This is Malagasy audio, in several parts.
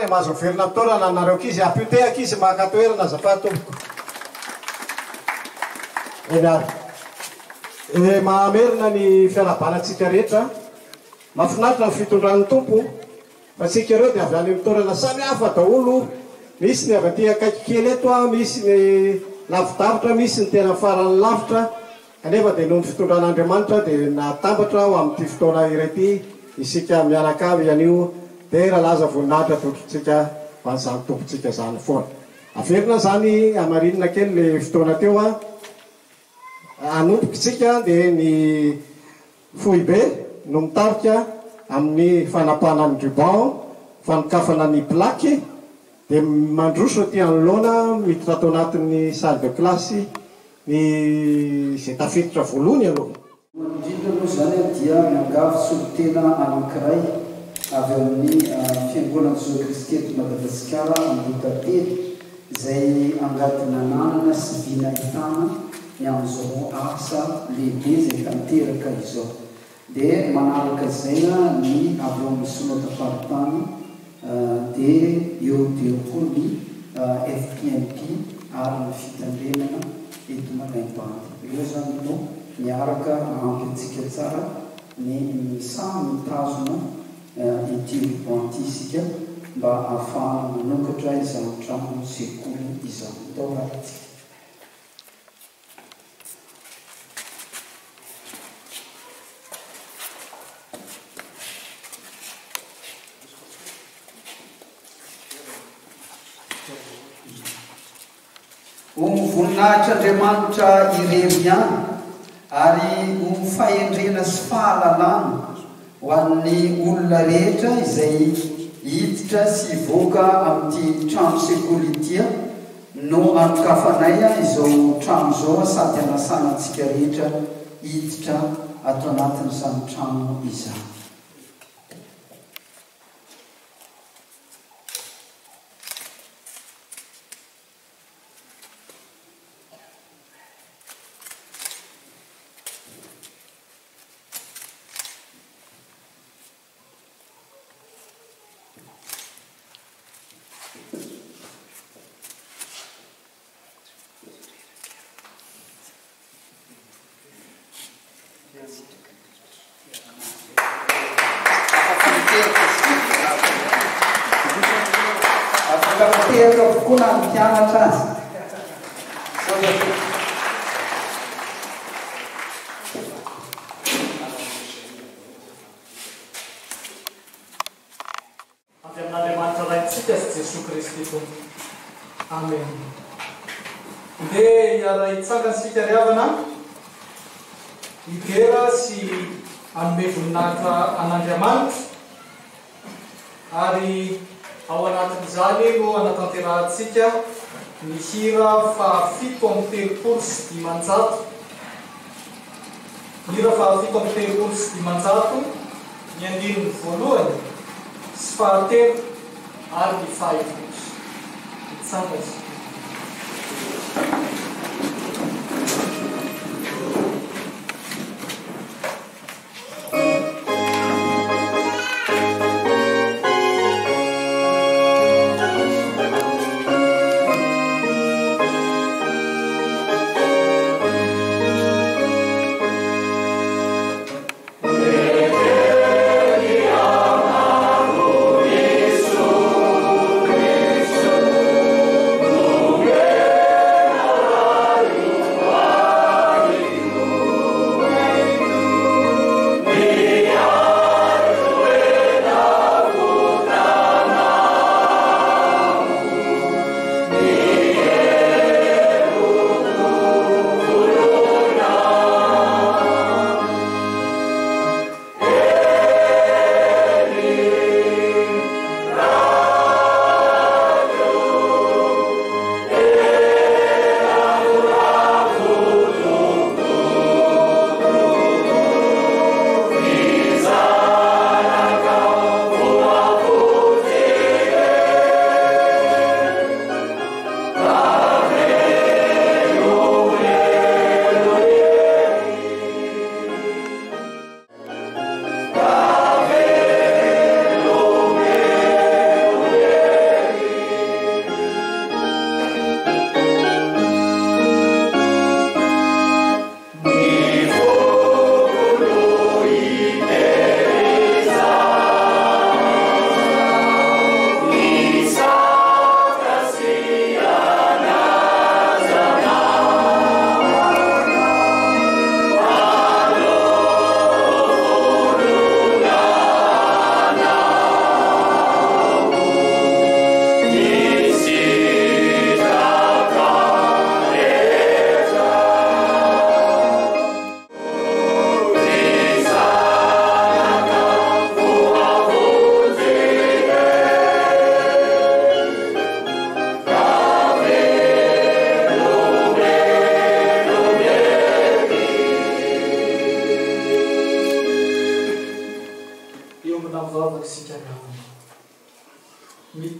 izany e, mahazo miverina amin'ny toerana nareo ankizy, ampio te ankizy maka toerana azafady tompoko. Eny ary. E, mahamerina ny fiarahabana antsika rehetra. Mahafinaritra ny fitondran'ny Tompo. Fa tsika ireo dia avy any amin'ny toerana samy hafa daholo, misy ny avy aty akaiky kely eto, misy ny lavidavitra, misy ny tena farany lavitra, kanefa dia noho ny fitondran'Andriamanitra dia natambatra ho amin'ity fotoana iray ity isika mianakavy anio, dera, laza, voninahitra atolotrintsika ho an'izany Tompontsika izany foana. Averina izany hamarinina kely ilay fotoana teo, hanomboka isika dia ny. Foibe no mitarika amin'ny fanapahana ny ruban, fanokafana ny plaque, dia mandroso aty anoloana miditra ato anatin'ny salle de classe ny izay tafiditra voalohany aloha. Voalohany indrindra aloha izany dia miangavy solontena anankiray avy ao amin'ny Fiangonan'i Jesoa Kristy eto Madagasikara Ambohitately izay angady nananana sy vy nahitana ny amin'izao asa lehibe izay tanteraka izao. Dia manaraka izay ny avy ao amin'ny Synodamparitany dia eo dia eo koa ny FPMP ary ny fitandremana eto Malaimbandy. Ireo izany no miaraka hanampy antsika tsara ny samy mitazona ity ruban ity isika mba hahafahana manokatra izany trano sekoly izany. Ndao ary tsika. Ho voninahitr'Andriamanitra irery ihany ary ho fahendrena sy fahalalana ho an'ny olona rehetra izay hiditra sy hivoaka amin'ity trano sekoly ity no anokafanay izao trano izao sady anasana antsika rehetra hiditra ato anatin'izany trano izany. Afaka mitehaka avokoa na ny mpianatra aza. Misaotra tompoko. Avy amin'Andriamanitra Raintsika sy Jesoa Kristy Tompo. Amena. Ndeha hiara-hitsangana isika ry havana, hidera sy hanome voninahitra an'Andriamanitra, ary ao anatin'izany no hanatanterahantsika ny hira faha-537. Hira faha-537, ny andininy voalohany sy fahatelo ary ny fahaefatra. Mitsangana isika.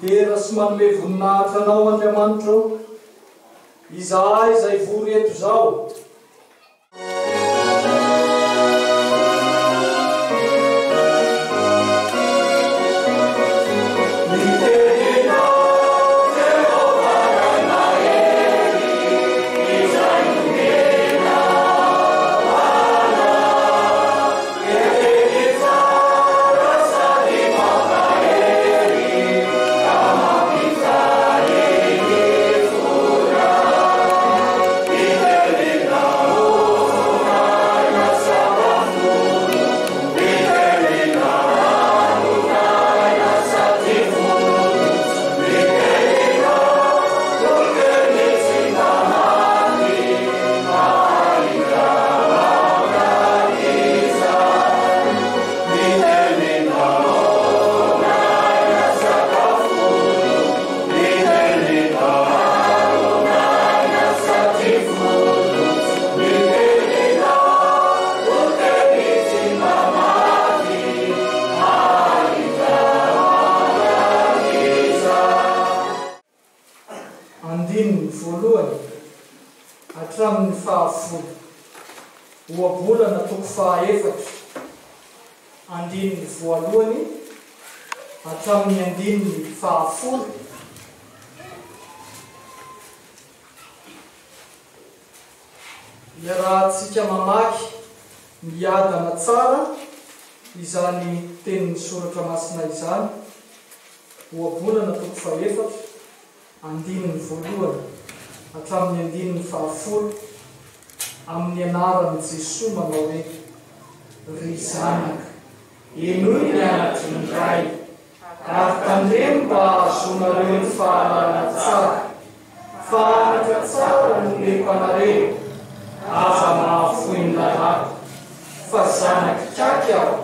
Midera sy manome voninahitra Anao, Andriamanitra ô, izahay izay vory eto izao. Andininy voalohany hatramin'ny fahafolo. Ohabolana toko fahaefatra, andininy voalohany hatramin'ny andininy fahafolo. Iarahantsika mamaky miadana tsara izany tenin'ny Soratra Masina izany. Ohabolana toko fahefatra, andininy voalohany hatramin'ny andininy fahafolo, amin'ny anaran'i Jesoa manao hoe, Ry zanaka, henoy ny anatry ny Ray, ary tandremo mba hahazoanareo ny fahalalana tsara, fa anatra tsara no omeko anareo, aza mahafoy ny lalàko, fa zanak'ikaky aho,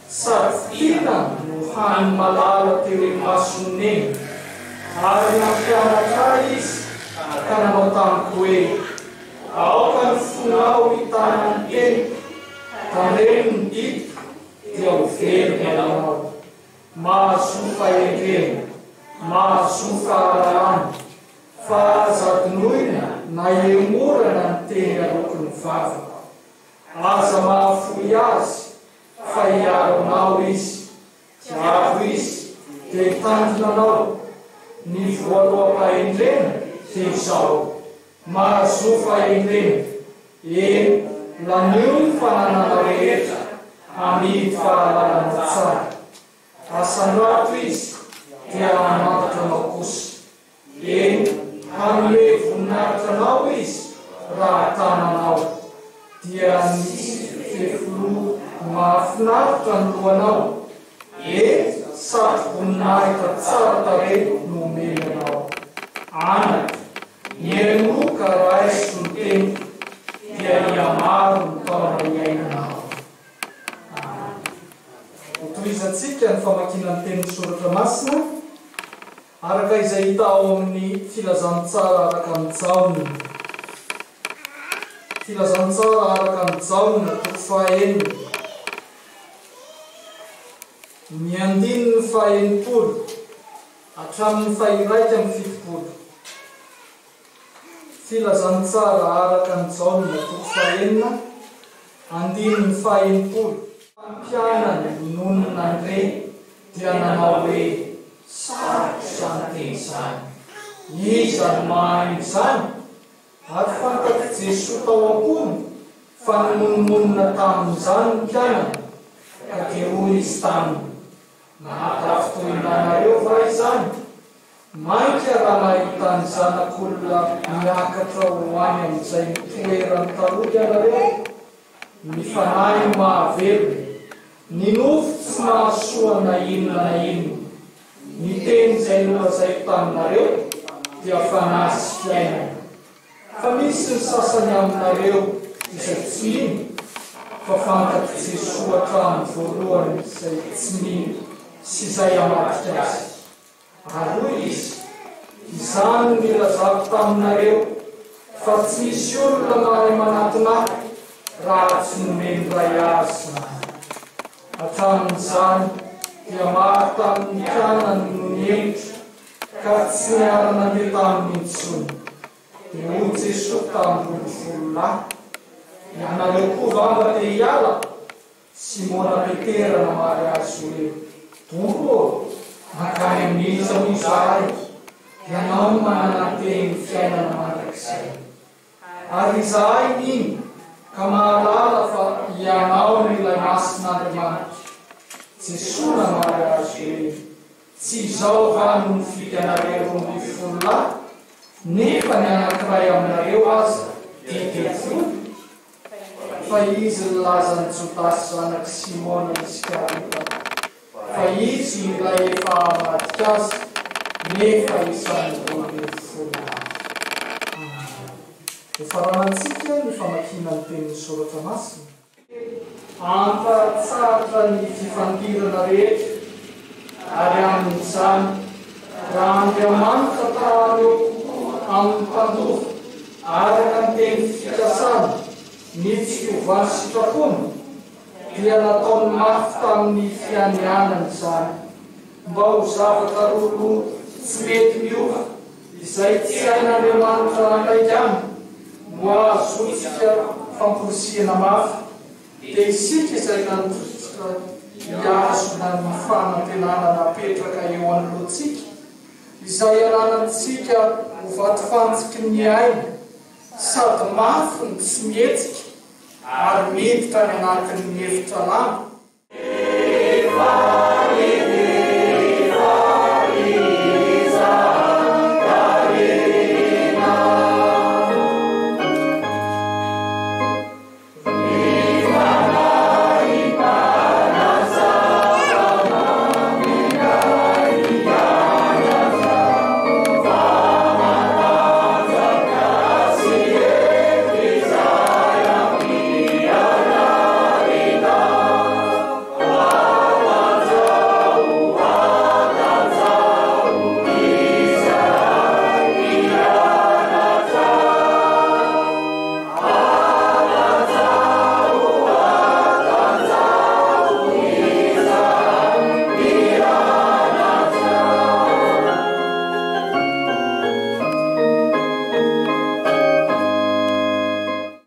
Sady tiana no hany malala teo imason'i Neny, ary nampianatra ahy izy ka nanao tamiko hoe, Aoka ny fonao hitana ny teniko, tandremo ny didiko, dia ho velona ianao. Mahazoa fahendrena, mahazoa fahalalana, fa aza adinoina na hemorana ny teny aloaky ny vavako. Aza mahafoy azy, fa hiaro anao Izy. Tiavo Izy, dia hitandrina anao. Ny voaloham-pahendrena dia izao, Mahazoa fahendrena, eny, lanio ny fananana rehetra, amidy fahalalana tsara. Asandrato Izy, dia hanantatra anao kosa. Eny, hanome voninahitra anao Izy raha tananao, dia nisy fefiloha mahafinaritra ny lohanao, eny, satroboninahitra tsara tarehy no omeny anao. Anaka, mihainoa ka raiso ny teniko, dia hihamaro ny taona iainanao. Amen. Hotohizantsika ny famakiana ny tenin'ny Soratra Masina. Araka izay hita ao amin'ny Filazantsara araka an'i Jaona. Filazantsara araka an'i Jaona, toko fahaenina, ny andininy fahaenimpolo hatramin'ny faha-71. Filazantsara araka an'i Jaona, toko fahenina, andininy fahaenimpolo. Mpianany nony nandre dia nanao hoe, Sarotra izany teny izany. Iza no mahaino izany? Ary fantatr'i Jesoa tao am-pony fa nimonomonona tamin'izany ny mpianany, ka dia hoy Izy taminy, Nahatafintohina anareo va izany? Mainka raha nahita ny Zanak'olona miakatra ho any amin'izay nitoerany taloha ianareo? Ny fanahy no mahavelona, ny nofo tsy mahasoa na inona na inona. Ny teny izay nolazaiko taminareo dia fanahy sy fiainana. Fa misy ny sasany aminareo izay tsy mino, fa fantatr'i Jesoa hatramin'ny voalohany izay tsy mino sy izay hamadika Azy. Ary hoy Izy, Izany no nilazako taminareo, fa tsy misy olona mahay manatona Ahy raha tsy nomen'ny Ray azy izany. Hatramin'izany dia maro tamin'ny mpianany no nihemotra. ka tsy niara-nandeha taminy intsony. Dia hoy Jesoa tamin'ny 12 lahy, Ianareo koa va mba te hiala? Simona Petera namaly Azy hoe, Tompo ô, mankany amin'iza moa izahay? Ianao no manana ny tenin'ny fiainana mandrakizay. Ary izahay mino ka mahalala fa Ianao no Ilay Masin'Andriamanitra. Jesoa namaly azy hoe, Tsy izao va no nifidy anareo 12 lahy, nefa ny anankiray aminareo aza dia devoly? Fa izy nilaza an'i Jodasy zanak'i Simona Iskariota, fa izy no ilay efa hamadika azy, nefa isan'ny 12 lahy. Amen. Hofaranantsika ny famakiana ny tenin'ny Soratra Masina. Hampahatsahatra ny fifandirana rehetra, ary amin'izany, raha Andriamanitra ta haneho kokoa amin'ny mpandova araka ny teny fikasany ny tsy fiovan'ny sitrapony, dia nataony mafy tamin'ny fianianany izany, mba ho zavatra roroa tsy mety miova izay tsy hain'Andriamanitra hanaiky aminy no ahazoantsika famporisihana mafy, dia isika izay nandositra hihazona ny fanantenana napetraka eo anoloantsika, izay ananantsika ho vatofantsiky ny aina, sady mafy no tsy mihetsika ary miditra any anatin'ny efitra lamba.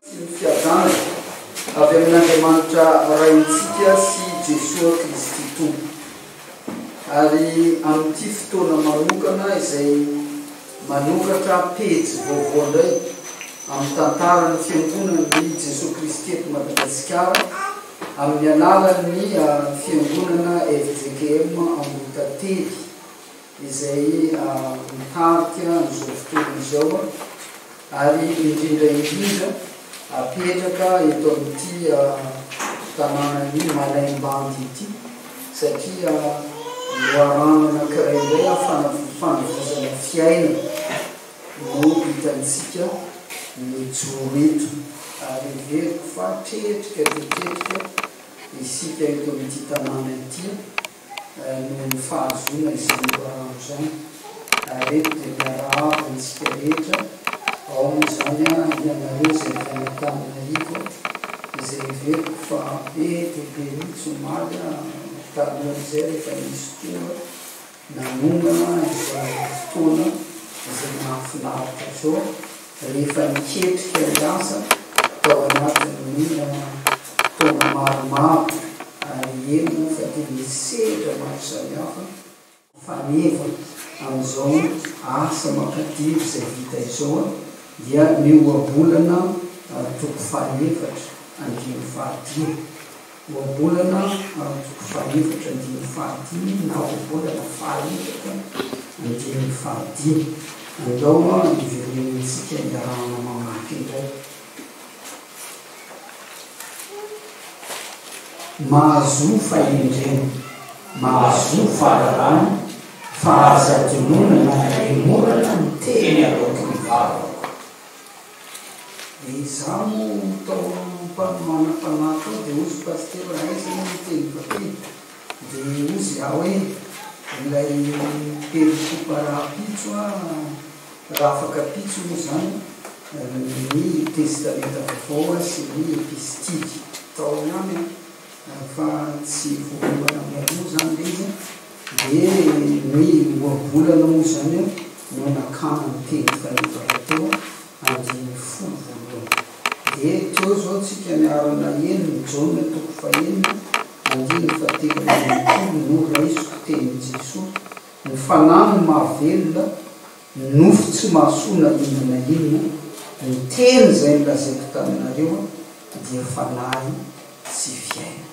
Sy ny fiadanana avy amin'Andriamanitra Raintsika sy Jesoa Kristy Tompo. Ary amin'ity fotoana manokana izay manokatra pejy vaovao indray amin'ny tantaran'ny Fiangonan'i Jesoa Kristy eto Madagasikara amin'ny alalan'ny Fiangonana fjkm Ambohitately izay mitarika an'izao fotoana izao ary indrindra indrindra apetraka eto amin'ity tanànan'i Malaimbandy ity satria loharano anankiray indray fanavozana fiainana no hitantsika mijoro eto ary heveriko fa tretrika dia tretrika isika eto amin'ity tanàna ity noho ny fahazoana izany loharano izany. Ary eto dia miarahaba antsika rehetra, ao moa izany ianareo izay avy any Antananarivo, izay heveriko fa be dia be mihitsy omaly talohan'izay rehefa nisy tour nanomana izao fotoana izay mahafinaritra izao. Rehefa niketrika ny asa tao anatin'ny taona maromaro ary eny moa fa dia nisy sedra maro samihafa, faneva amin'izao asa mampadiry izay vita izao dia ny ohabolana toko fahaefatra andininy fahadimy. Ohabolana toko fahaefatra andininy fahadimy na ohabolana fahaefatra andininy fahadimy. Andao hiverenantsika hiarahana mamaky indray. Mahazoa fahendrena, mahazoa fahalalana, fa aza adinoina na hemorana ny teny aloaky ny vavako. Dia izaho moa tao am-panomanam-panahy tao dia hozy pasitera aiza moa ny teny vakina? Dia hozy aho hoe ilay perikopa rahampitso an, rahafakampitso moa izany ny testamenta vaovao sy ny epistily. Tao ihany an, fa tsy voaomana mialoha izany ilay izy an. Dia ny ohabolana moa izany no nakana ny teny faneva rahateo andininy folo voalohany. Dia teo izao tsika niara-naheno ny Jaona toko fahenina andininy fahatelo ambin'ny folo no raisiko tenin'i Jesoa, ny fanahy no mahavelona, ny nofo tsy mahasoa na inona na inona, ny teny izay nolazaiko taminareo dia fanahy sy fiainana.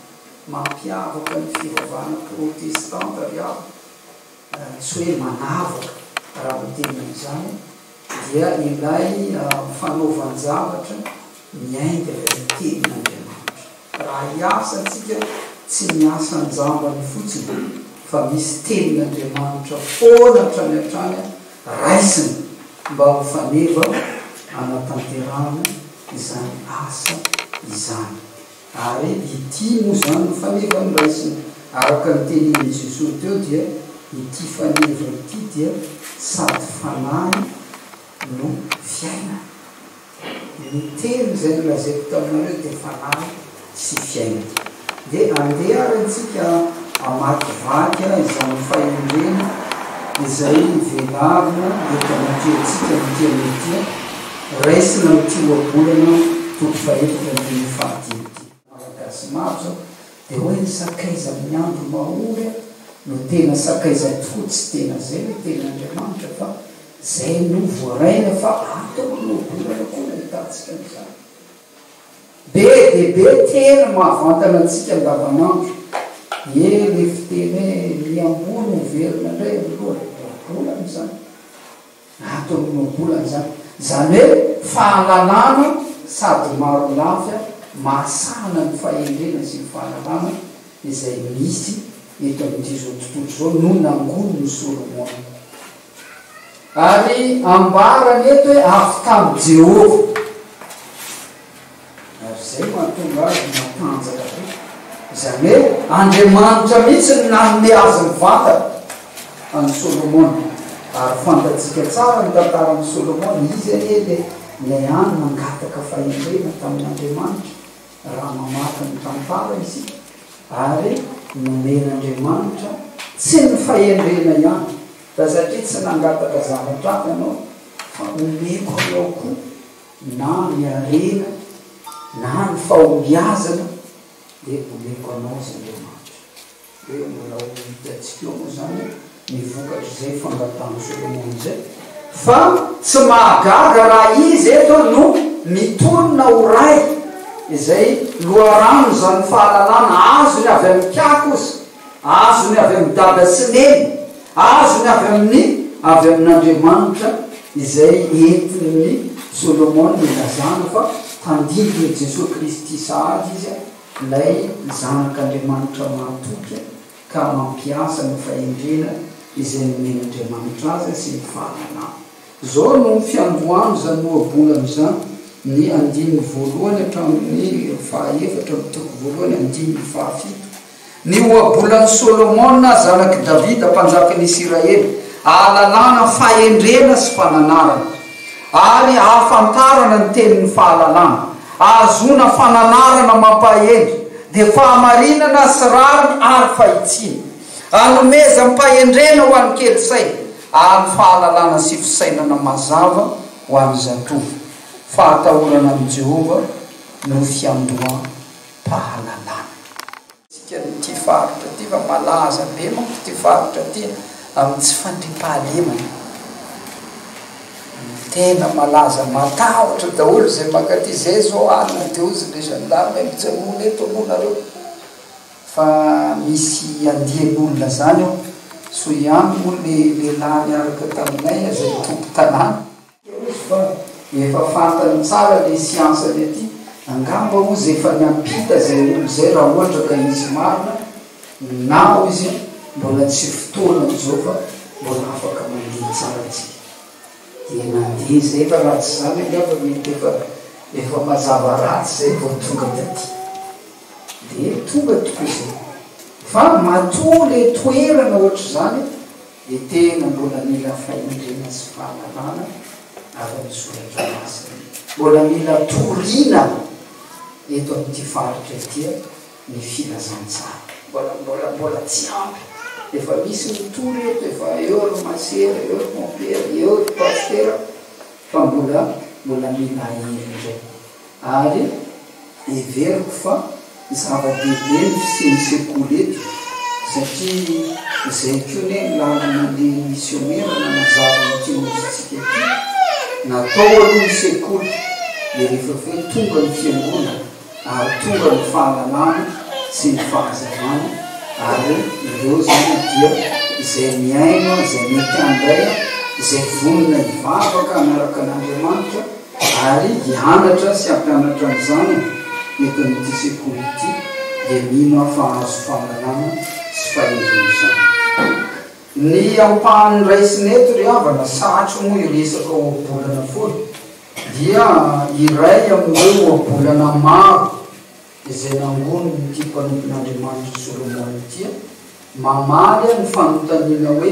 Mampiavaka ny fivavahana protestanta ry havana, tsy hoe manavaka raha miteny an'izany, dia ilay fanaovan-javatra miainga avy amin'ny tenin'Andriamanitra. Raha hiasa antsika, tsy miasa an-jambany fotsiny fa misy tenin'Andriamanitra foana hatrany hatrany raisina mba ho faneva hanatanterahana izany asa izany. Ary ity moa izany no faneva noraisina. Araka ny tenenin'i Jesoa teo dia ity faneva ity dia sady fanahy no fiainana. Ny teny izay nolazaiko taminareo dia fanahy sy fiainana. Dia andeha ary antsika hamakivaky izany fahendrena izay velarina eto anatrehantsika amin'ity anio ity, raisina amin'ity ohabolana toko fahefatra andininy fahadimy ity. Malagasy maro zao dia hoe ny sakaiza amin'ny andro mahory no tena sakaiza tokoa, tsy tena zay ny tenin'Andriamanitra fa zay no voaraina fa ato amin'ny ohabolana koa no ahitantsika an'izany. Be dia be teny mahavantana antsika andavanandro. Ie le fiteny hoe ny amboa no velona indray amin'ny lohany, ohabolana izany. Ato amin'ny ohabolana izany. Izany hoe fahalalana sady maro lafy mahasahana ny fahendrena sy ny fahalalana izay misy eto amin'ity izao tontolo izao no nangonin'i Solomona. Ary ambarany eto hoe avy tamin'i Jehovah. Ary izay no mahatonga azy matanjaka be. Izany hoe Andriamanitra mihitsy no nanome azy mivantana an'i Solomona. Ary fantatsika tsara ny tantaran'i Solomona, izy anie ilay ilay hany nangataka fahendrena tamin'Andriamanitra, raha mamaky ny tantara isika, ary nomen'Andriamanitra tsy ny fahendrena ihany, Fa satria tsy nangataka zavatra hafa ianao fa omeko anao koa na ny harena na ny fahombiazana dia omeko anao izy Andriamanitra. Dia mbola ho hitantsika eo moa izany ny vokatr'izay fangatahan'i Solomona izay. Fa tsy mahagaga raha izy eto no mitonona ho ray izay loharanon'izany fahalalana azony avy amin'i Kiaka ozy. Azony avy amin'i Dada sy Neny, azony avy amin'ny avy amin'Andriamanitra izay entin'i Solomona ilazana fa tandindon'i Jesoa Kristy sahady izy, ilay Zanak'Andriamanitra mahatoky ka mampiasa ny fahendrena izay nomen'Andriamanitra azy sy ny fahalalana. Izao no fiandohan'izany ohabolana izany, ny andininy voalohany hatramin'ny fahaefatra amin'ny toko voalohany andininy fahafito. Ny ohabolan'i Solomona, zanak'i Davida, mpanjakan'i Isiraely, ahalalana fahendrena sy fananarana, ary ahafantarana ny tenin'ny fahalalana, ahazoana fananarana mampahendry, dia fahamarinana sy rariny ary fahitsiana, anomezam-pahendrena ho an'ny kely saina, ary fahalalana sy fisainana mazava ho an'ny zatovo. Fahatahorana an'i Jehovah no fiandoham-pahalalana. Tsika ity faritra ity fa malaza be manko ity faritra ity amin'ny tsy fandriampahalemana. Tena malaza matahotra daholo izay mankaty, zay zao alina de hozy le gendarme mijanona eto aloha nareo fa misy andian'olona zany ao, soa ihany moa le lehilahy niaraka taminay izay tompon-tanàna. Hozy fa efa fantany tsara le siansa-ny aty, angamba hozy efa niampita zay olona zay raha ohatra ka izy marina na hozy mbola tsy fotoanany zao fa mbola afaka mandeha tsara tsika. Dia nandeha zay fa raha tsy zany angamba mety efa efa mazava ratsy zay vao tonga taty. Dia tonga tokoa zay. Fa matoa le toerana ohatr'izany Dia tena mbola mila fahendrena sy fahalalana avy amin'ny soratra masina. Mbola mila torina eto amin'ity faritra ity ny filazantsara. Mbola mbola mbola tsy ampy. Efa misy mitory eto, efa eo ry masera, eo ry mompera, eo ry pasitera fa mbola mbola mila hery indray. Ary heveriko fa zava-dehibe ny fisian'ny sekoly eto satria izay koa anie ny lalana alehan'ny misionera nanazava an'ity nosintsika ity. Natao aloha ny sekoly dia rehefa avy eo tonga ny fiangonana ary tonga ny fahalalana sy ny fahazavana ary ireo izany dia izay mihaino, izay mety handray, izay vonona hivavaka hanaraka an'Andriamanitra. Ary hianatra sy hampianatra ny zanany eto amin'ity sekoly ity dia mino aho fa hahazo fahalalana sy fahendrena izany. Ny ampahany raisina eto ry havana, satry moa hiresaka ohabolana foana, dia iray amin'ireo ohabolana maro izay nangonin'ity mpanompon'Andriamanitra Solomona ity, mamaly ny fanontaniana hoe,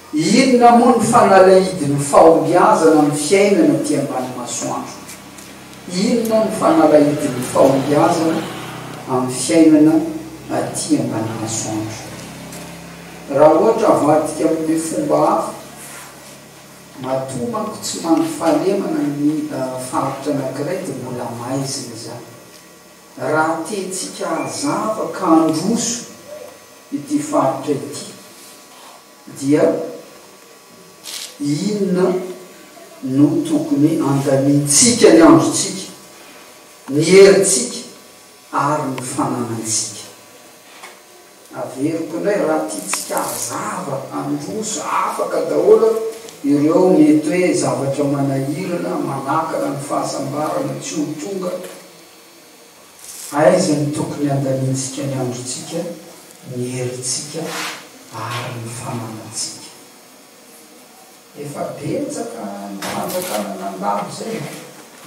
Inona moa ny fanalahidin'ny fahombiazana amin'ny fiainana aty ambany masoandro? Inona ny fanalahidin'ny fahombiazana amin'ny fiainana aty ambany masoandro? Raha ohatra avadika amin'ny fomba hafa, matoa manko tsy mandry fahalemana ny faritra anankiray dia mbola maizina izany. Raha tiantsika hazava ka handroso ity faritra ity dia inona no tokony handaniantsika ny androntsika, ny herintsika ary ny fananantsika? Averiko indray, raha tiantsika hazava, handroso, afaka daholo ireo mety hoe zavatra manahirana, manakana ny fahasambarana tsy ho tonga, aiza no tokony handaniantsika ny androntsika, ny herintsika ary ny fananantsika? Efa betsaka ny fanjakana nandalo zay e!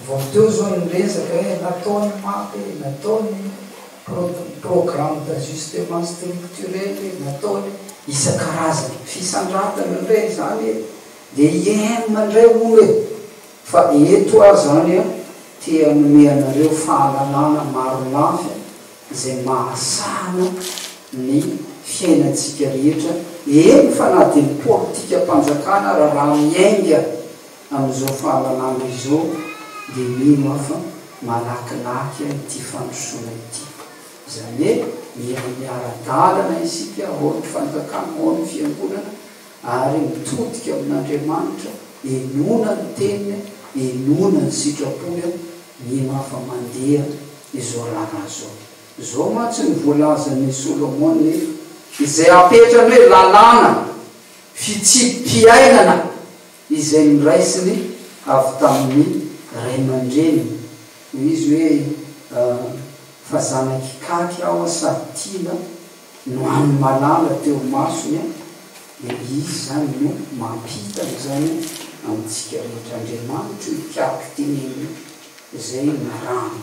Vao teo zao ny resaka hoe natao ny map e, natao ny programme d'ajustement structurel e, natao ny isan-karazany, fisandratana indray izany e, dia IEM indray hono e! Fa eto aho zany an, te hanome anareo fahalalana marolafy izay mahasahana ny fiainantsika rehetra, eny fa na dia ny politikam-panjakana ara raha miainga amin'izao fahalalana izao dia mino aho fa malakilaky ity fandrosoana ity. Izany hoe mila miara-dalana isika, ao ny fanjakana, ao ny fiangonana ary mitodika amin'Andriamanitra, henoina ny teniny, henoina ny sitrapony, mino aho fa mandeha izao raharaha izao. Izao mantsy no voalazan' i Solomona eto, izay apetrany hoe lalàna, fitsipi-piainana izay noraisiny avy tamin' ny ray aman-dreniny. Hoy izy hoe, Fa zanak' i Kaky aho sady tiana no hany malala teo imasony, dia izy izany no mampita an' izany amintsika rehetra. Andriamanitra io Ikaky tenenina io. Izay narahana.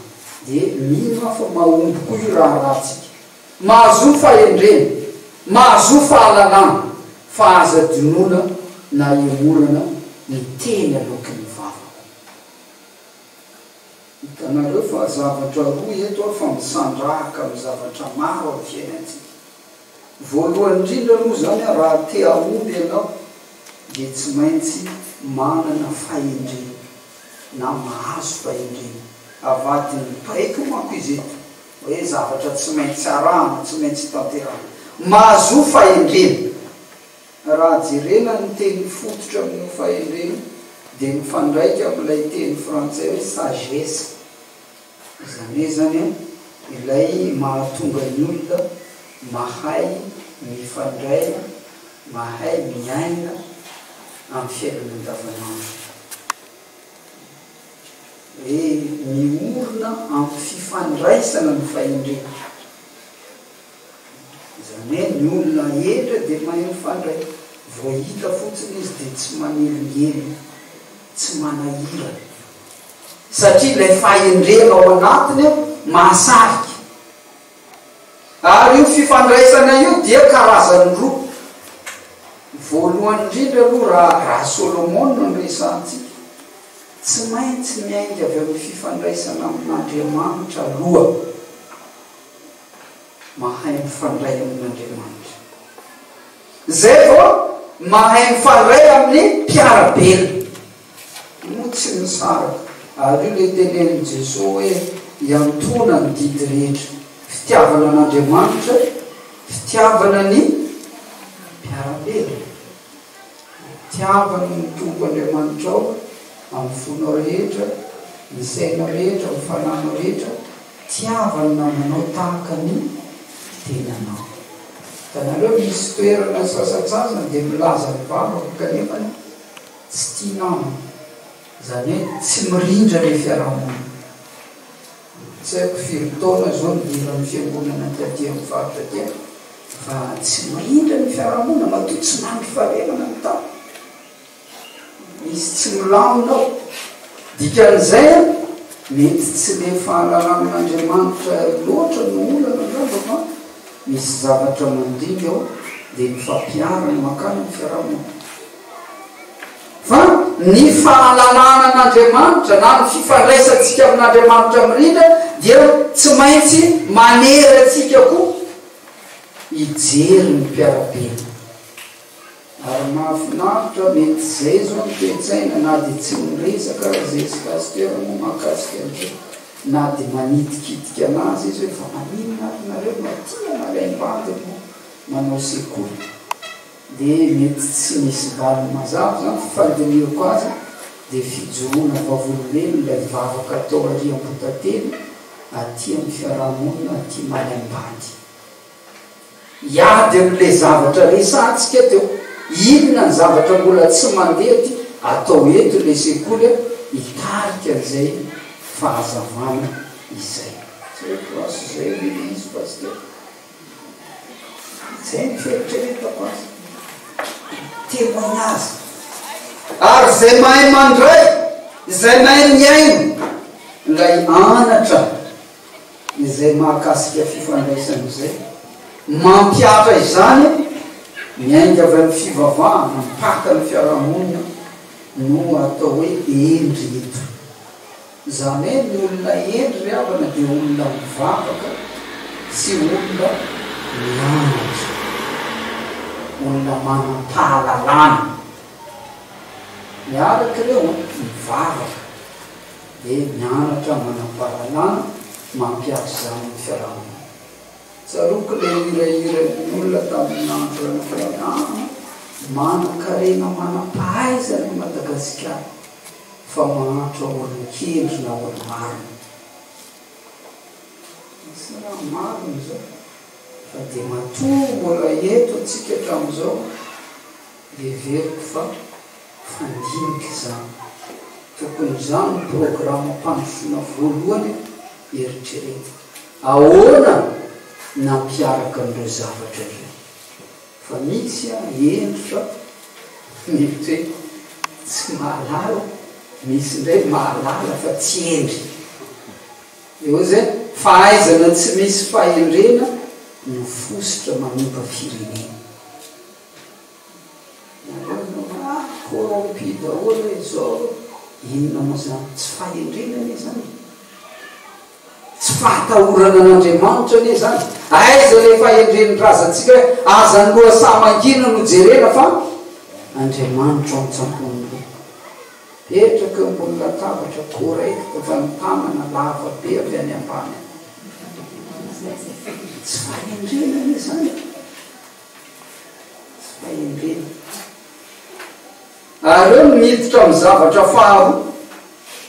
Dia mino aho fa mahomby koa io raharahantsika. Mahazoa fahendrena, mahazoa fahalalana, fa aza adinoina na ihemorana ny teny aloaky ny vavako. Hitanareo fa zavatra roa eto aho fa misandrahaka amin'ny zavatra maro amin'ny fiainantsika. Voalohany indrindra aloha izany raha te hahomby ianao dia tsy maintsy manana fahendrena na mahazo fahendrena. Avadin'ny baiko manko izy eto hoe zavatra tsy maintsy arahana, tsy maintsy tanterahana. Mahazoa fahendrena. Raha jerena ny teny fototra amin'io fahendrena io dia mifandraika amin'ilay teny frantsay hoe sagesse. Izany hoe izany an, ilay mahatonga ny olona mahay mifandray, mahay miaina amin'ny fiainana andavanandro. Hoe miorina amin'ny fifandraisana ny fahendrena. Izany hoe ny olona hendry dia mahay mifandray, vao hita fotsiny izy dia tsy manelingelina, tsy manahirana. Satria ilay fahendrena ao anatiny mahasarika. Ary io fifandraisana io dia karazany roa. Voalohany indrindra aloha raha raha Solomona no resahantsika, tsy maintsy miainga avy amin'ny fifandraisana amin'Andriamanitra aloha. Mahay mifandray amin'Andriamanitra. Zay vao mahay mifandray amin'ny mpiara-belona. Moa tsy misaraka. Ary io ilay tenenin'i Jesoa hoe iantoana ny didy rehetra. Fitiavana an'Andriamanitra, fitiavana ny mpiara-belona. Tiava ny Tompo Andriamanitrao amin'ny fonao rehetra, ny sainao rehetra, ny fanahinao rehetra, tiava ny namanao tahaka ny tenanao. Hitanareo, misy toerana sasantsasany dia milaza ny vavaka kanefa tsy tia namana. Izany hoe tsy mirindra ilay fiarahamonina. Tsy haiko firy taona izao nidiran'ny fiangonana taty amin'ny faritra aty fa tsy mirindra ny fiarahamonina matoa tsy mandry fahalemana ny tany. Misy tsy milamina ao. Dikan'izay an, mety tsy le fahalalana an'Andriamanitra loatra no olana angamba fa misy zavatra mandringa ao dia ny fampiharana mankany amin'ny fiarahamonina. Fa ny fahalalana an'Andriamanitra na ny fifandraisantsika amin'Andriamanitra mirindra dia tsy maintsy manery antsika koa hijery ny mpiara-belona. Ary mahafinaritra, mety izay izao ny toe-tsaina na dia tsy miresaka aza izay sy Pasteur moa mahakasika an'izay, na dia manitikitika anazy izy hoe fa maninona ary nareo no aty analaim-bady no manao sekoly. Dia mety tsy misy valiny mazava izany fa fandinihako azy dia fijoroana vavolombelona ilay vavaka atao ary Ambohitately aty amin'ny fiarahamonina aty Malaim-bady. Hiady amin'ilay zavatra resahantsika teo. Inona ny zavatra mbola tsy mandeha aty? Atao eto ilay sekoly hitarika an'izay fahazavana izay. Tsy haiko asa izay ve ilay izy Pasteur? Zay ny fieritreretako azy. Témoignage. Ary izay mahay mandray, izay mahay mihaino ilay anatra izay mahakasika fifandraisana izay, mampihatra izany, miainga avy amin'ny fivavahana, mipaka ny fiarahamonina no atao hoe hendry eto. Izany hoe ny olona hendry ry havana dia olona mivavaka sy olona mianatra, olona manam-pahalalana. Miaraka ireo an, mivavaka dia mianatra manam-pahalalana, mampihatra izany amin'ny fiarahamonina. Tsaroako ilay hirahiran'ny olona tamin'ny andro anankiray, ah, manan-karena manam-pahaizana i Madagasikara. Fa mahantra olon-kendry na olo-marina. Tsy raha marina izao fa dia matoa mbola eto antsika hatramin'izao dia heveriko fa fandinika izany. Tokony izany no programam-pandrosoana voalohany eritreretina. Ahoana nampiaraka an'ireo zavatra ireo? Fa misy an hendry fa mety hoe tsy mahalala, misy indray mahalala fa tsy hendry. Dia hoy zay, fahaizana tsy misy fahendrena no fositra manimba firenena. Nareo zao ah corrompu daholo e zao, inona moa zany, tsy fahendrena anie zany e. Tsy fahatahorana an'Andriamanitra anie izany. Aiza ilay fahendren'ny razantsika hoe aza ny lohasaha mangina no jerena fa Andriamanitra ao an-tsampon'ny loha. Petraka eo ambony latabatra correct fa ny tanana lava be avy any ambany any. Tsy fahendrena anie izany e. Tsy fahendrena. Ary eo no miditra amin'ny zavatra faharoa,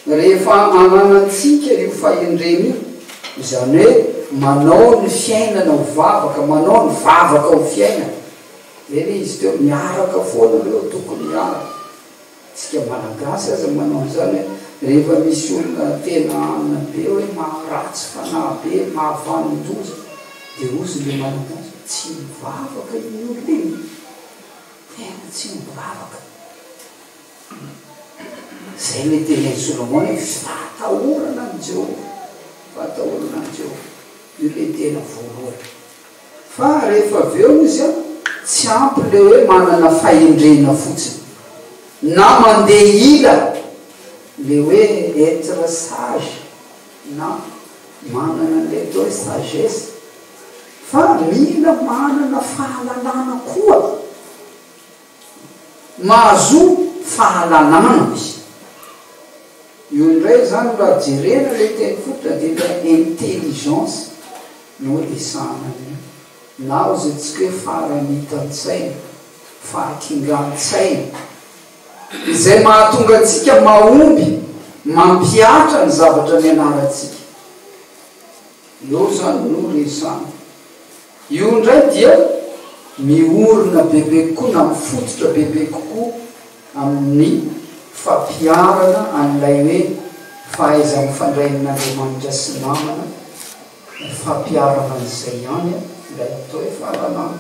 rehefa ananantsika io fahendrena io, izany hoe manao ny fiainana ho vavaka, manao ny vavaka ho fiainana. Izay ilay izy teo, miaraka foana ireo, tokony hiaraka. Tsika Malagasy aza manao an'izany hoe rehefa misy olona tena anona be hoe maharatsy fanahy be, mahavanon-doza, dia hozy ilay Malagasy, tsy mivavaka iny olona iny. Tena tsy mivavaka. Izay ilay tenin'i Solomona hoe fahatahorana an'i Jehovah. Fahatahorana an'i Jehovah. Io ilay tena voalohany. Fa rehefa avy eo izy an, tsy ampy ilay hoe manana fahendrena fotsiny. Na mandeha ila ilay hoe être sage na manana an'ilay atao hoe sagesse. Fa mila manana fahalalana koa. Mahazoa fahalalana izy. Io indray izany raha jerena ilay teny fototra dia ilay intelligence no resahana an'io. Na hozy antsika hoe faharanitan-tsaina, fahakingan-tsaina. Izay mahatonga antsika mahomby mampihatra ny zavatra nianarantsika. Eo izany no resahana. Io indray dia miorina bebe kokoa na mifototra bebe kokoa amin'ny fampiharana an'ilay hoe fahaiza-mifandray amin'Andriamanitra sy namana, fampiharana an'izay ihany ilay atao hoe fahalalana.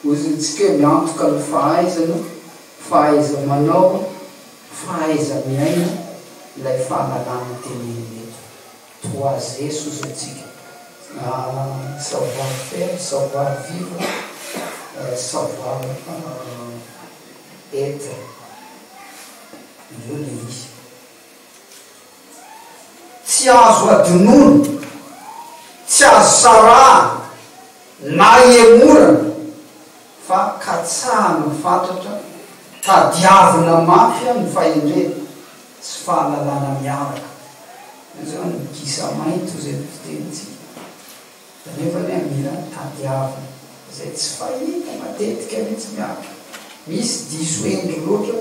Hoy isika hoe miantoka ny fahaizana, fahaiza-manao, fahaiza-miaina ilay fahalalana tenenina eto. Trois S hozy antsika, savoir faire, savoir vivre, savoir être. Ireo le izy. Tsy azo adinoina, tsy azo sarahana na ihemorana fa katsahana fatratra, tadiavina mafy ny fahendrena sy fahalalana miaraka. Io zany ny gisa mainty hoy izay ny fitenintsika. Kanefa anie mila tadiavina izay tsy fahita matetika mihitsy miaraka. Misy diso hendry loatra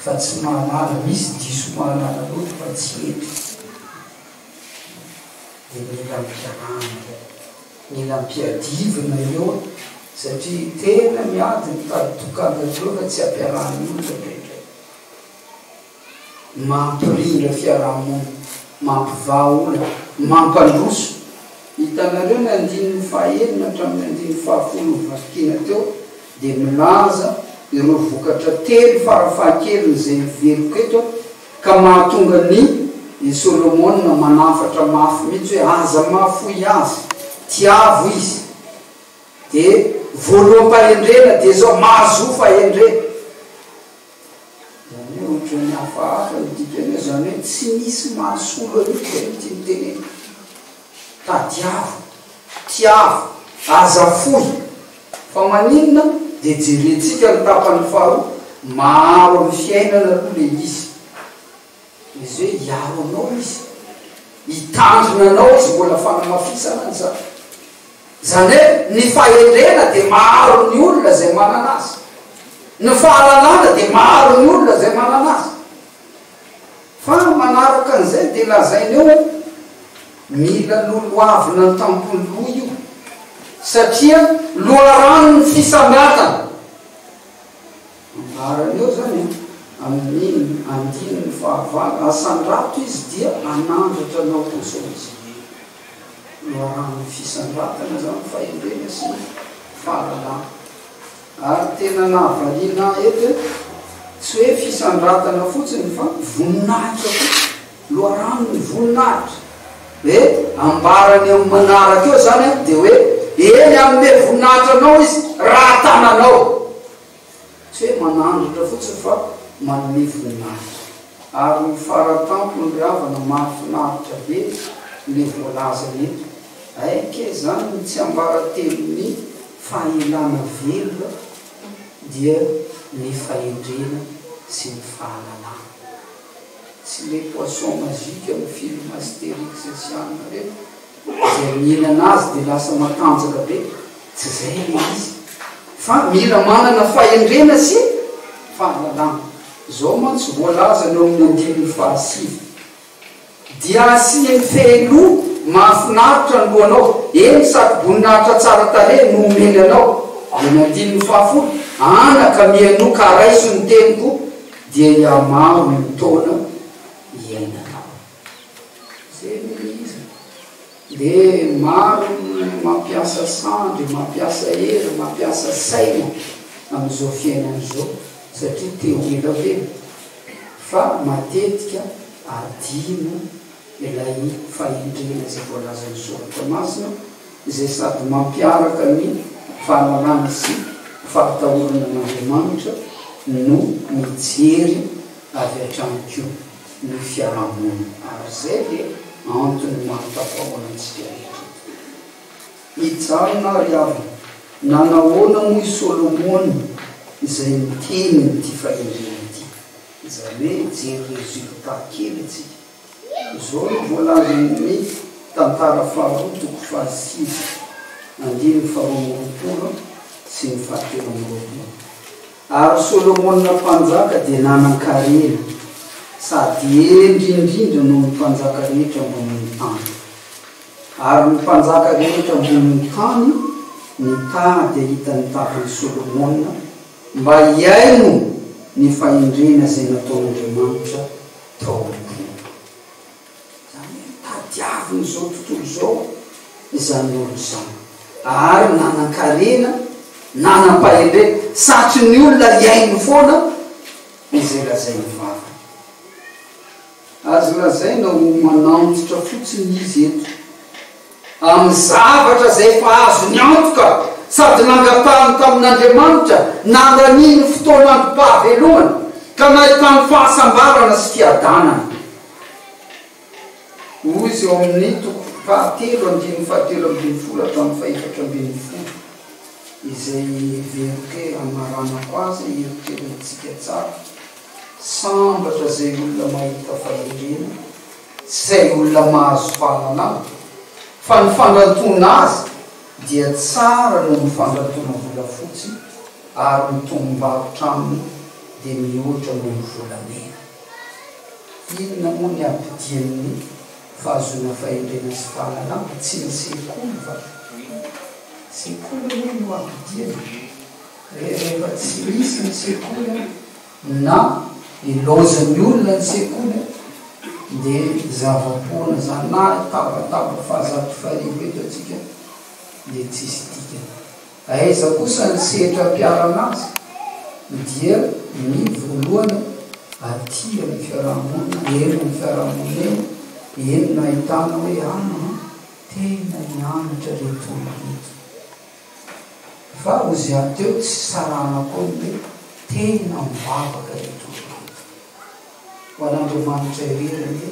fa tsy mahalala, misy diso mahalala loatra fa tsy hendry. Dia mila ampiarahana ireo, mila ampiadivina ireo satria tena miady ny tady tokana ireo fa tsy ampiarahan'ny olona indraindray. Mampirindra fiarahamonina, mampivaha olana, mampandroso. Hitanareo ny andininy fahaenina hatramin'ny andininy fahafolo novakiana teo dia milaza ireo vokatra telo farafahakeliny izay heveriko eto ka mahatonga ny i Solomona manafatra mafy mihitsy hoe aza mahafoy azy, tiavo izy. Dia voaloham-pahendrena dia izao, mahazoa fahendrena. Izany hoe ohatran'ny hafahafa ny dikany eo, izany hoe tsy misy mahasolo an'io izay no tiany tenenina. Tadiavo, tiavo, aza fohy. Fa maninona? Dia jerentsika ny tapany faharoa, maharo amin'ny fiainana aloha ilay izy. Izy hoe hiaro anao izy, hitandrina anao izy, mbola fanamafisana an'izany. Izany hoe ny fahendrena dia maro ny olona izay manana azy. Ny fahalalana dia maro ny olona izay manana azy. Fa manaraka an'izay dia lazainy eo hoe mila lolohavina an-tampon'ny loha io satria loharanon'ny fisandratana. Ambarany eo izany an, amin'iny andininy fahavalo, asandrato izy dia hanandratra anao kosa izy. Loharanon'ny fisandratana izany fahendrena sy fahalalana. Ary tena nahavariana ahy eto, tsy hoe fisandratana fotsiny fa voninahitra koa. Loharanon'ny voninahitra. Hoe ambarany amin'ny manaraka eo izany an, dia hoe eny hanome voninahitra anao izy raha tananao. Tsy hoe manandratra fotsiny fa manome voninahitra. Ary ny faratampony ry havana mahafinaritra be le voalazany eto. Aika izany ny tsiambaratelon'ny fahelana velona dia ny fahendrena sy ny fahalalana. Tsy le poisson magique amin'ny film Astérix sy anona ireny Izay mihinana azy dia lasa matanjaka be, tsy izay ilay izy fa mila manana fahendrena sy fahalalana. Izao mantsy voalazany eo amin'ny andininy fahasivy, Dia asiany fehiloha mahafinaritra ny lohanao, eny, satroboninahitra tsara tarehy no omeny anao. Dia ny andininy fahafolo, Anaka, mihainoa ka raiso ny teniko, dia hihamaro ny taona iainanao. Zay no le izy. De maro ny mampiasa sandry, mampiasa hery, mampiasa saina amin'izao fiainana izao satria te ho ela velona. Fa matetika adino ilay fahendrena izay voalazan'ny Soratra Masina izay sady mampiaraka ny fahalalana sy fahatahorana an'Andriamanitra no mijery avy hatrany koa ny fiarahamonina ary izay dia antony maha-tafahoana antsika rehetra eto. Hijanona ary havana. Nanahoana moa i Solomona? izay miteny an'ity fahendrena ity. Izany hoe hijery résultat kely isika. Izao no voalazan'ny Tantara faharoa toko fahasivy andininy faharoa amby roapolo sy ny fahatelo amby roapolo. Ary Solomona mpanjaka dia nanan-karena sady hendry indrindra noho ny mpanjaka rehetra ambonin'ny tany. Ary ny mpanjaka rehetra ambonin'ny tany nitady hahita ny tavan'i Solomona mba hihaino ny fahendrena izay nataon'Andriamanitra tao am-pony. Izany hoe tadiavin'izao tontolo izao izany olona izany. Ary nanan-karena, nanam-pahendrena, satrin'ny olona hihaino foana izay lazain'ny vavany. Azo lazaina ho manantitra fotsiny izy eto amin'ny zavatra izay efa azony antoka sady nangatahany tamin'Andriamanitra, nandaniany fotoan'androm-pahavelomana ka nahitany fahasambarana sy fiadanana. Hoy izy ao amin'ny toko fahatelo andininy fahatelo ambinifolo hatramin'ny fahefatra ambinifolo, izay heveriko hoe hamaranako azy, hieritreretintsika tsara. Sambatra izay olona mahita fahendrena sy izay olona mahazo fahalalana, fa ny fandrantoana azy dia tsara noho ny fandrantoana volafotsy, ary ny tombom-barotra aminy dia mihoatra noho ny volamena. Inona moa ny hampodian'ny fahazoana fahendrena sy fahalalana? Tsy ny sekoly va? Sekoly aloha no hampodiana. Rehefa tsy misy ny sekoly na ilaozan'ny olona ny sekoly dia zava-poana izany na hitabataba fahazato faharivo eto antsika dia tsisy dikany. Aiza kosa ny sehatra ampiharana azy dia ny voalohany aty amin'ny fiarahamonina, eny amin'ny fiarahamonina eny, eny no ahitana hoe aa tena nianatra ireto olona ireto. Fa ozy aho teo tsy sarahana koa ny hoe tena mivavaka ireto olona ireto. Ho an'Andriamanitra irery anie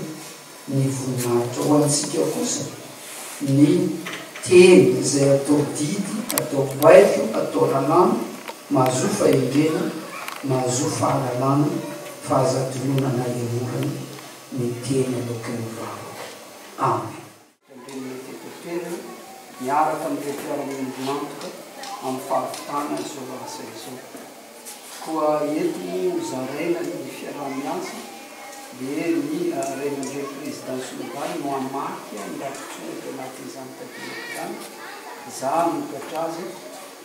ny voninahitra. Ho antsika kosa ny teny izay atao didy, atao baiko, atao lalàna, mahazoa fahendrena, mahazoa fahalalana, fa aza adinoina na hemorana ny teny aloaky ny vava. Amen. Tandremana teto an-toerana miaraka amin'ireo mpiara-miombon'antoka amin'ny fahavitana izao asa izao. Koa eto moa zaraina ny fiaraha-miasa dia ny ray aman-dreny président synodaly no hamaky ny rakitsoratra anatin'izany takelaka izany, za hanokatra azy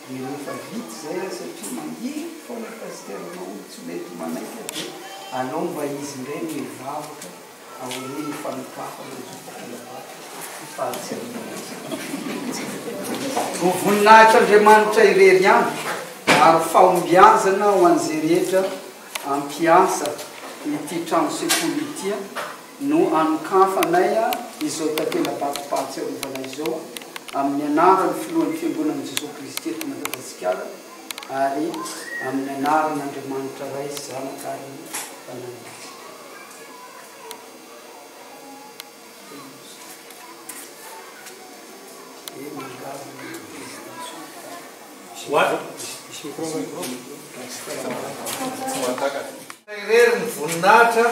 dia rehefa vita izay aho satria mangidy foana pasitera Maholy tsy mety manaiky dia alao mba izy indray no hivavaka. Aorian'ny fanokafana ny takelabary fahatsiarovana izany. Ho voninahitr'Andriamanitra irery ihany ary fahombiazana ho an'izay rehetra hampiasa ity trano sekoly ity no anokafanay izao takela-batom-pahatsiarovana izao amin'ny anaran'ny Filohan'ny Fiangonan'i Jesoa Kristy eto Madagasikara ary amin'ny anaran'Andriamanitra Ray sy Zanaka ary Fanahy Masina. Irery ny voninahitra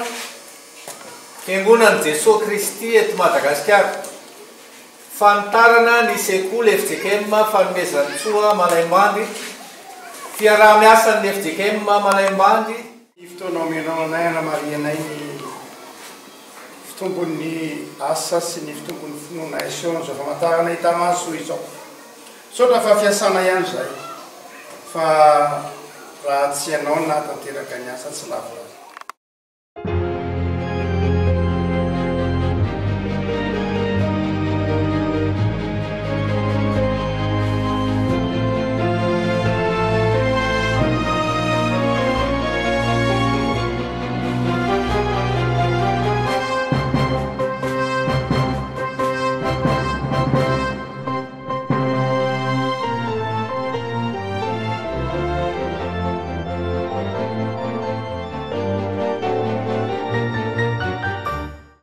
Fiangonan'i Jesoa Kristy eto Madagasikara. Fanitarana ny sekoly fjkm Fanomezantsoa Malaimbandy, Fiaraha-miasan'ny fjkm Malaimbandy, Ny fotoana omenao anay hanamarihanay ny fitombon'ny asa sy ny fitombon'ny finoanay asehon'izao famantarana hita maso izao. Misaotra fa fiasana ihany izahay fa raha tsy ianao no nahatanteraka ny asa tsy lavorary.